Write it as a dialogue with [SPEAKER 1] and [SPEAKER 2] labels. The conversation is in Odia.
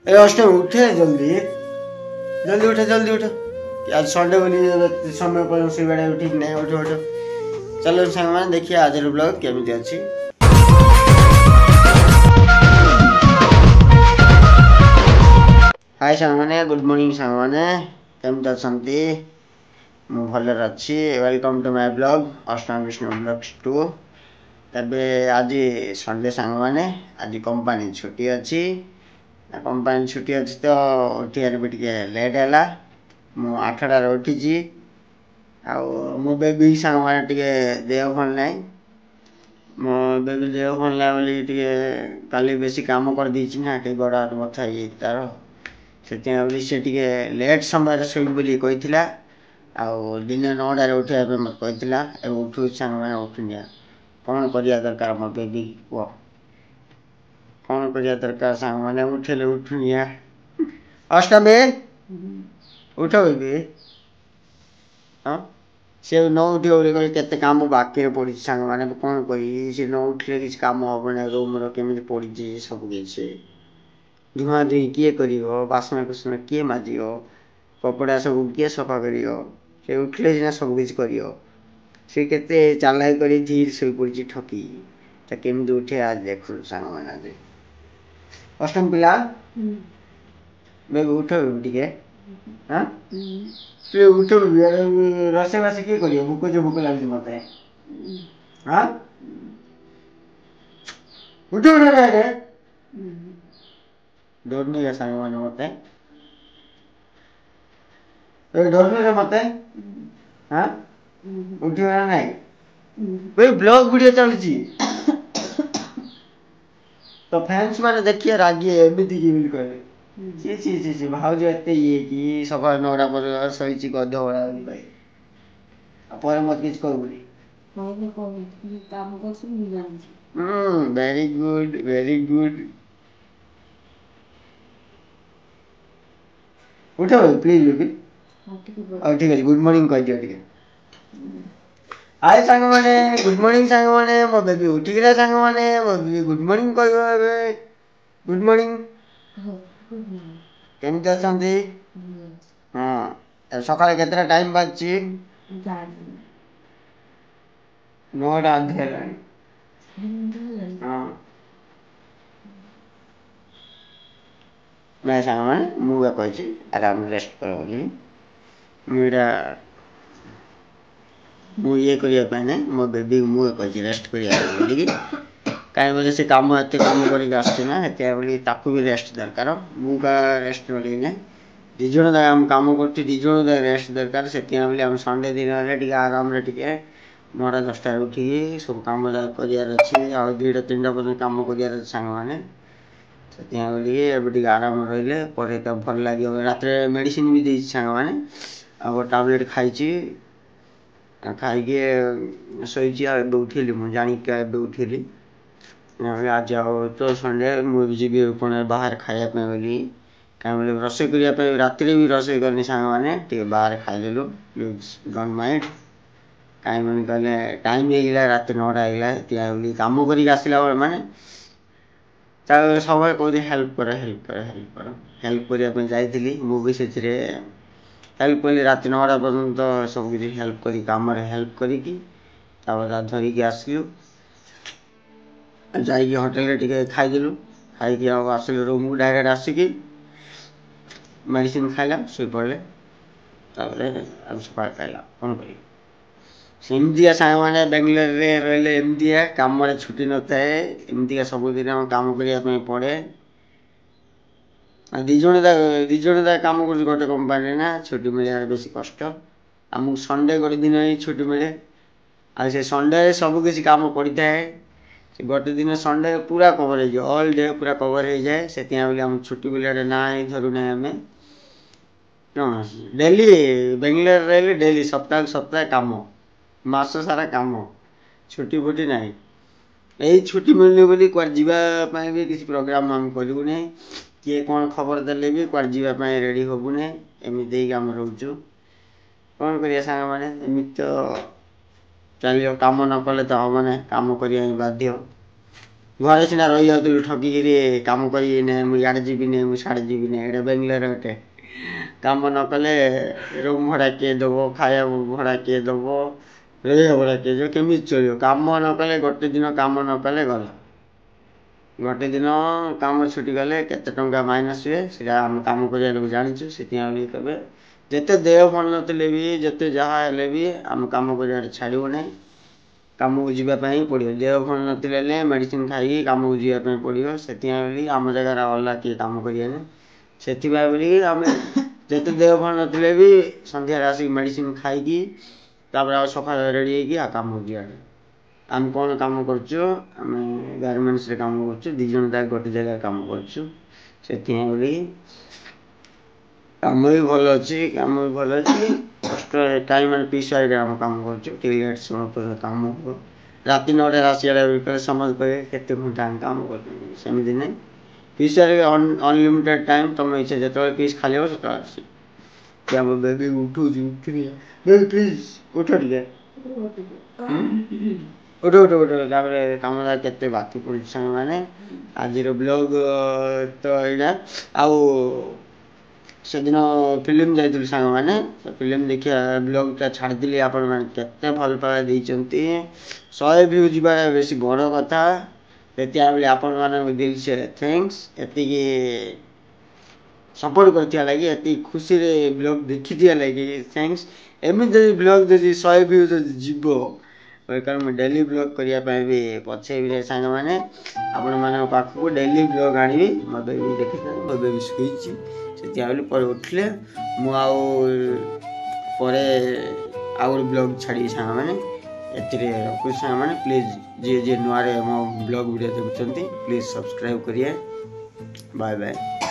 [SPEAKER 1] ଏ ଅଷ୍ଟମୀ ଉଠେ ଜଲ୍ଦି, ଜଲ୍ଦି ଉଠେ, ଜଲ୍ଦି ଉଠ। ଆଜି ସଣ୍ଡେ ବୋଲି ସମୟ ପର୍ଯ୍ୟନ୍ତ ଶୋଇବାଟା ବି ଠିକ୍ ନାହିଁ। ଉଠ ଉଠ, ଚାଲ ସାଙ୍ଗମାନେ, ଦେଖିବା ଆଜିର ବ୍ଲଗ୍ କେମିତି ଅଛି। ହାଏ ସାଙ୍ଗମାନେ, ଗୁଡ୍ ମର୍ଣ୍ଣିଂ ସାଙ୍ଗମାନେ, କେମିତି ଅଛନ୍ତି? ମୁଁ ଭଲରେ ଅଛି। Welcome to my blog Ashtami Bishnu blogs 2। ତେବେ ଆଜି ସଣ୍ଡେ ସାଙ୍ଗମାନେ, ଆଜି କମ୍ପାନୀ ଛୁଟି ଅଛି। କମ୍ପାନୀ ଛୁଟି ଅଛି ତ ଉଠିବାରେ ବି ଟିକେ ଲେଟ୍ ହେଲା। ମୁଁ 8ଟାରେ ଉଠିଛି। ଆଉ ମୋ ବେବି ସାଙ୍ଗମାନେ ଟିକେ ଦେହ ଭଲ ନାହିଁ। ମୋ ବେବି ଦେହ ଭଲ ନାହିଁ ବୋଲି ଟିକେ କାଲି ବେଶୀ କାମ କରିଦେଇଛି ନା, ଟିକେ ଗୋଡ଼ ହାତ ବଥା ହେଇଯାଇଛି ତାର। ସେଥିପାଇଁ ବୋଲି ସେ ଟିକେ ଲେଟ୍ ସମୟରେ ଶୋଇବି ବୋଲି କହିଥିଲା, ଆଉ ଦିନ 9ଟାରେ ଉଠିବା ପାଇଁ ମୋତେ କହିଥିଲା। ଏବେ ଉଠୁଛି ସାଙ୍ଗମାନେ, ଉଠୁନି। କ'ଣ କରିବା ଦରକାର ମୋ ବେବି, କୁହ କ'ଣ କରିବା ଦରକାର ସାଙ୍ଗମାନେ? ଉଠେଇଲେ ଉଠୁନି। ଅଷ୍ଟମୀ ଉଠ ବେବି। ହଁ, ସେ ନ ଉଠିବ ବୋଲି କହିଲେ କେତେ କାମ ବାକିରେ ପଡ଼ିଛି ସାଙ୍ଗମାନେ, କ'ଣ କରିବି? ସେ ନ ଉଠିଲେ କିଛି କାମ ହେବନି। ରୁମ୍ର କେମିତି ପଡ଼ିଛି ସବୁ କିଛି, ଧୁଆଁ ଧୁଇ କିଏ କରିବ? ବାସନ କୁସନ କିଏ ମାଜିବ? କପଡ଼ା ସବୁ କିଏ ସଫା କରିବ? ସେ ଉଠିଲେ ସିନା ସବୁ କିଛି କରିବ। ସେ କେତେ ଚାଲାକି କରି ଧୀର ଶୋଇପଡ଼ିଛି ଠକି। ତା କେମିତି ଉଠେ ଆଜି ଦେଖୁ ସାଙ୍ଗମାନେ। ଆଜି ଅଷ୍ଟମ ପିଲା ବେବି, ଉଠ ଟିକେ। ହଁ, ସେ ଉଠ। ରୋଷେଇବାସ କିଏ କରିବ? ଭୋକ ଯୋଉ ଭୋକ ଲାଗୁଛି ମତେ। ହଁ, ଉଠ ଉଠ। ରେ ଡରୁନି ସାଙ୍ଗମାନେ ମତେ? ଡରୁନି ରେ ମତେ? ହଁ, ଉଠିବ ନା ନାଇଁ? ବ୍ଲଗ ଭିଡ଼ିଓ ଚାଲୁଛି ତ ଫ୍ୟାନ୍ସ ମାନେ ଦେଖିବେ, ରାଗିବେ, ଏମିତି କି ବୋଲି କହିବେ। ଛି ଛି ଛି ଛି, ଭାଉଜ ଏତେ ଇଏ କି ସକାଳ 9ଟା ପର୍ଯ୍ୟନ୍ତ ଶୋଇଛି ଗଧ ଭଳିଆ ବୋଲି କହିବେ। ଆଉ ପରେ ମତେ କିଛି କହିବୁନି। Very good, very good. ଉଠ ପ୍ଲିଜ୍ ବେବି। ହଉ ଠିକ୍ ଅଛି, ଗୁଡ୍ ମର୍ଣ୍ଣିଂ କହିଦିଅ ଟିକେ। ହାଏ ସାଙ୍ଗମାନେ, ଗୁଡ୍ ମର୍ଣ୍ଣିଂ ସାଙ୍ଗମାନେ। ମୋ ବେବି ଉଠିଗଲା ସାଙ୍ଗମାନେ। ମୋ ବେବି ଗୁଡ୍ ମର୍ଣ୍ଣିଂ କହିବ ଏବେ। ଗୁଡ୍ ମର୍ଣ୍ଣିଂ, କେମିତି ଅଛନ୍ତି? ହଁ, ସକାଳେ କେତେଟା ଟାଇମ୍ ବାଜିଛି? 9ଟା ଅଧେ ହେଲାଣି। ହଁ ନାଇଁ ସାଙ୍ଗମାନେ, ମୁଁ ବା କହିଛି ଆରାମରେ ରେଷ୍ଟ କର ବୋଲି। ମୁଁ ଏଇଟା ମୁଁ ଇଏ କରିବା ପାଇଁ ନାଇଁ, ମୋ ବେବି ମୁଁ କହିଛି ରେଷ୍ଟ କରିବା ପାଇଁ ବୋଲିକି। କାହିଁ ବୋଲେ ସେ କାମ ଏତେ କାମ କରିକି ଆସୁଛି ନା, ସେଥିପାଇଁ ବୋଲି ତାକୁ ବି ରେଷ୍ଟ ଦରକାର। ମୁଁ କା ରେଷ୍ଟ ବୋଲିକି ନାଇଁ, ଦୁଇ ଜଣ ଯାକ ଆମେ କାମ କରୁଛୁ, ଦୁଇ ଜଣ ଯାକ ରେଷ୍ଟ ଦରକାର। ସେଥିପାଇଁ ବୋଲି ଆମେ ସଣ୍ଡେ ଦିନରେ ଟିକେ ଆରାମରେ ଟିକେ 9ଟା 10ଟାରେ ଉଠିକି ସବୁ କାମ ଯାକ କରିବାର ଅଛି। ଆଉ 2ଟା 3ଟା ପର୍ଯ୍ୟନ୍ତ କାମ କରିବାର ଅଛି ସାଙ୍ଗମାନେ। ସେଥିପାଇଁ ବୋଲିକି ଏବେ ଟିକେ ଆରାମ ରହିଲେ ପରେ ତ ଭଲ ଲାଗିବ। ରାତିରେ ମେଡ଼ିସିନ ବି ଦେଇଛି ସାଙ୍ଗମାନେ, ଆଉ ଟାବଲେଟ୍ ଖାଇଛି, ଖାଇକି ଶୋଇଛି। ଆଉ ଏବେ ଉଠିଲି, ମୁଁ ଜାଣିକି ଏବେ ଉଠିଲି। ଆଜି ଆଉ ତ ସଣ୍ଡେ, ମୁଁ ବି ଯିବି କ'ଣ ବାହାରେ ଖାଇବା ପାଇଁ ବୋଲି। କାହିଁ ବୋଲେ ରୋଷେଇ କରିବା ପାଇଁ ରାତିରେ ବି ରୋଷେଇ କରିନି ସାଙ୍ଗମାନେ, ଟିକେ ବାହାରେ ଖାଇଦେଲୁ। Please don't mind. କାହିଁ ବୋଲି କହିଲେ ଟାଇମ୍ ହେଇଗଲା, ରାତି 9ଟା ହେଇଗଲା। ସେଥିପାଇଁ ବୋଲି କାମ କରିକି ଆସିଲା ବେଳେ ମାନେ ତା ସବୁବେଳେ କହୁଛି ହେଲ୍ପ କର, ହେଲ୍ପ କର, ହେଲ୍ପ କର। ହେଲ୍ପ କରିବା ପାଇଁ ଯାଇଥିଲି, ମୁଁ ବି ସେଥିରେ ହେଲ୍ପ କଲି। ରାତି 9ଟା ପର୍ଯ୍ୟନ୍ତ ସବୁ କିଛି ହେଲ୍ପ କରି, କାମରେ ହେଲ୍ପ କରିକି ତାପରେ ତା ଧରିକି ଆସିଲୁ। ଯାଇକି ହୋଟେଲରେ ଟିକେ ଖାଇଦେଲୁ, ଖାଇକି ଆଉ ଆସିଲୁ ରୁମ୍କୁ। ଡାଇରେକ୍ଟ ଆସିକି ମେଡ଼ିସିନ ଖାଇଲା, ଶୋଇପଡ଼ିଲେ। ତାପରେ ଆଉ ସକାଳେ ଖାଇଲା। କ'ଣ କରିବି ସେମିତିକା ସାଙ୍ଗମାନେ, ବାଙ୍ଗଲୋରରେ ରହିଲେ ଏମିତିକା କାମରେ ଛୁଟି ନଥାଏ। ଏମିତିକା ସବୁଦିନ କାମ କରିବା ପାଇଁ ପଡ଼େ। ଆଉ ଦୁଇ ଜଣ ଦୁଇ ଜଣ ଯାକ କାମ କରୁଛୁ ଗୋଟେ କମ୍ପାନୀରେ ନା, ଛୁଟି ମିଳିବାରେ ବେଶୀ କଷ୍ଟ। ଆମକୁ ସଣ୍ଡେ ଗୋଟେ ଦିନ ହିଁ ଛୁଟି ମିଳେ, ଆଉ ସେ ସଣ୍ଡେରେ ସବୁ କିଛି କାମ ପଡ଼ିଥାଏ। ସେ ଗୋଟେ ଦିନ ସଣ୍ଡେ ପୁରା କଭର୍ ହେଇଯିବ, ଅଲ୍ ଡେ ପୁରା କଭର୍ ହେଇଯାଏ। ସେଥିପାଇଁ ବୋଲି ଆମ ଛୁଟି ବୋଲିବାଟା ନାଁ ହିଁ ଧରୁନାହିଁ ଆମେ। କ'ଣ ଡେଲି ବାଙ୍ଗଲୋରରେ ରହିଲେ ଡେଲି ସପ୍ତାହକୁ ସପ୍ତାହ କାମ, ମାସ ସାରା କାମ, ଛୁଟି ଫୁଟି ନାହିଁ। ଏଇ ଛୁଟି ମିଳୁନି ବୋଲି କୁଆଡ଼େ ଯିବା ପାଇଁ ବି କିଛି ପ୍ରୋଗ୍ରାମ୍ ଆମେ କରିବୁ ନାହିଁ। କିଏ କ'ଣ ଖବର ଦେଲେ ବି କୁଆଡ଼େ ଯିବା ପାଇଁ ରେଡ଼ି ହେବୁ ନାହିଁ। ଏମିତି ହେଇକି ଆମେ ରହୁଛୁ। କ'ଣ କରିବା ସାଙ୍ଗମାନେ, ଏମିତି ତ ଚାଲିବ। କାମ ନ କଲେ ତ ହେବ ନାହିଁ, କାମ କରିବା ହିଁ ବାଧ୍ୟ। ଘରେ ସିନା ରହିଯାଉଥିଲୁ ଠକିକିରି, କାମ କରିବିନି ମୁଁ, ଇଆଡ଼େ ଯିବିନି ମୁଁ, ସିଆଡ଼େ ଯିବିନି। ଏଇଟା ବେଙ୍ଗଲୋର ଗୋଟେ, କାମ ନ କଲେ ରୁମ୍ ଭଡ଼ା କିଏ ଦେବ? ଖାଇବା ଭଡ଼ା କିଏ ଦେବ? ରହିବା ଭଡ଼ା କିଏ ଦେବ? କେମିତି ଚଳିବ? କାମ ନ କଲେ, ଗୋଟେ ଦିନ କାମ ନ କଲେ ଗଲା। ଗୋଟେ ଦିନ କାମ ଛୁଟି ଗଲେ କେତେ ଟଙ୍କା ମାଇନସ୍ ହୁଏ, ସେଇଟା ଆମେ କାମ କରିବା ଲୋକ ଜାଣିଛୁ। ସେଥିପାଇଁ ବୋଲି କେବେ ଯେତେ ଦେହ ଭଲ ନଥିଲେ ବି, ଯେତେ ଯାହା ହେଲେ ବି ଆମେ କାମ କରିବାଟା ଛାଡ଼ିବୁ ନାହିଁ। କାମକୁ ଯିବା ପାଇଁ ପଡ଼ିବ। ଦେହ ଭଲ ନଥିଲେ ହେଲେ ମେଡ଼ିସିନ୍ ଖାଇକି କାମକୁ ଯିବା ପାଇଁ ପଡ଼ିବ। ସେଥିପାଇଁ ବୋଲି ଆମ ଜାଗାରେ ଅଲଗା କିଏ କାମ କରିବେନି। ସେଥିପାଇଁ ବୋଲିକି ଆମେ ଯେତେ ଦେହ ଭଲ ନଥିଲେ ବି ସନ୍ଧ୍ୟାରେ ଆସିକି ମେଡ଼ିସିନ୍ ଖାଇକି, ତାପରେ ଆଉ ସକାଳେ ରେଡ଼ି ହେଇକି ଆଉ କାମକୁ ଯିବା। ଆମେ କ'ଣ କାମ କରୁଛୁ? ଆମେ ଗାର୍ମେଣ୍ଟସରେ କାମ କରୁଛୁ। 2 ଜଣ ଯାକ ଗୋଟେ ଜାଗାରେ କାମ କରୁଛୁ। ସେଥିପାଇଁ ବୋଲି କାମ ବି ଭଲ ଅଛି, କାମ ବି ଭଲ ଅଛି। କଷ୍ଟ ଟାଇମ୍ ମାନେ ପିସ୍ ୱାର୍କରେ ଆମେ କାମ କରୁଛୁ। ଟିକେ ଲେଟ୍ ସମୟ ପର୍ଯ୍ୟନ୍ତ କାମ ହବ। ରାତି 9ଟାରେ ଆସିବା ଭିତରେ ସମସ୍ତେ କହିବେ କେତେ ଘଣ୍ଟା ଆମେ କାମ କରୁଛୁ। ସେମିତି ନାହିଁ। ପିସ୍ ୱାର୍କ ଅନଲିମିଟେଡ଼ ଟାଇମ୍, ତମ ଇଚ୍ଛା ଯେତେବେଳେ ପିସ୍ ଖାଲି ହେବ ସେତେବେଳେ ଆସିବ। କି ଆମ ବେବି ଉଠୁଛି, ଉଠିନି। ବେବି ପ୍ଲିଜ୍ ଉଠ ଟିକେ, ଉଠ ଉଠ ଉଠ। ତାପରେ କାମ କେତେ ବାକି ପଡ଼ୁଛି ସାଙ୍ଗମାନେ। ଆଜିର ବ୍ଲଗ୍ ତ ଏଇଟା। ଆଉ ସେଦିନ ଫିଲ୍ମ ଯାଇଥିଲୁ ସାଙ୍ଗମାନେ, ଫିଲ୍ମ ଦେଖିବା ବ୍ଲଗ୍ଟା ଛାଡ଼ିଥିଲି। ଆପଣମାନେ କେତେ ଭଲ ପାଇବା ଦେଇଛନ୍ତି। 100 ଭ୍ୟୁ ଯିବା ବେଶୀ ବଡ଼ କଥା। ସେଥିପାଇଁ ବୋଲି ଆପଣମାନଙ୍କୁ ଦିଲ୍ ସେ thanks, ଏତିକି ସପୋର୍ଟ କରିଥିବା ଲାଗି, ଏତିକି ଖୁସିରେ ବ୍ଲଗ୍ ଦେଖିଥିବା ଲାଗି thanks. ଏମିତି ଯଦି ବ୍ଲଗ୍ ଯଦି 100 ଭ୍ୟୁ ଯଦି ଯିବ, କାରଣ ମୁଁ ଡେଲି ବ୍ଲଗ୍ କରିବା ପାଇଁ ବି ପଛେଇବି ନାହିଁ ସାଙ୍ଗମାନେ। ଆପଣମାନଙ୍କ ପାଖକୁ ଡେଲି ବ୍ଲଗ୍ ଆଣିବି। ମୋ ବେବି ଦେଖିଥାନ୍ତି, ମୋ ବେବି ଶୋଇଛି। ସେଥିପାଇଁ ବୋଲି ପରେ ଉଠିଲେ ମୁଁ ଆଉ ପରେ ଆଉ ଗୋଟେ ବ୍ଲଗ୍ ଛାଡ଼ିବି ସାଙ୍ଗମାନେ। ଏଥିରେ ରଖୁଛି ସାଙ୍ଗମାନେ। ପ୍ଲିଜ୍ ଯିଏ ଯିଏ ନୂଆରେ ମୋ ବ୍ଲଗ୍ ଭିଡ଼ିଓ ଦେଖୁଛନ୍ତି, ପ୍ଲିଜ୍ ସବସ୍କ୍ରାଇବ୍ କରିବେ। Bye bye.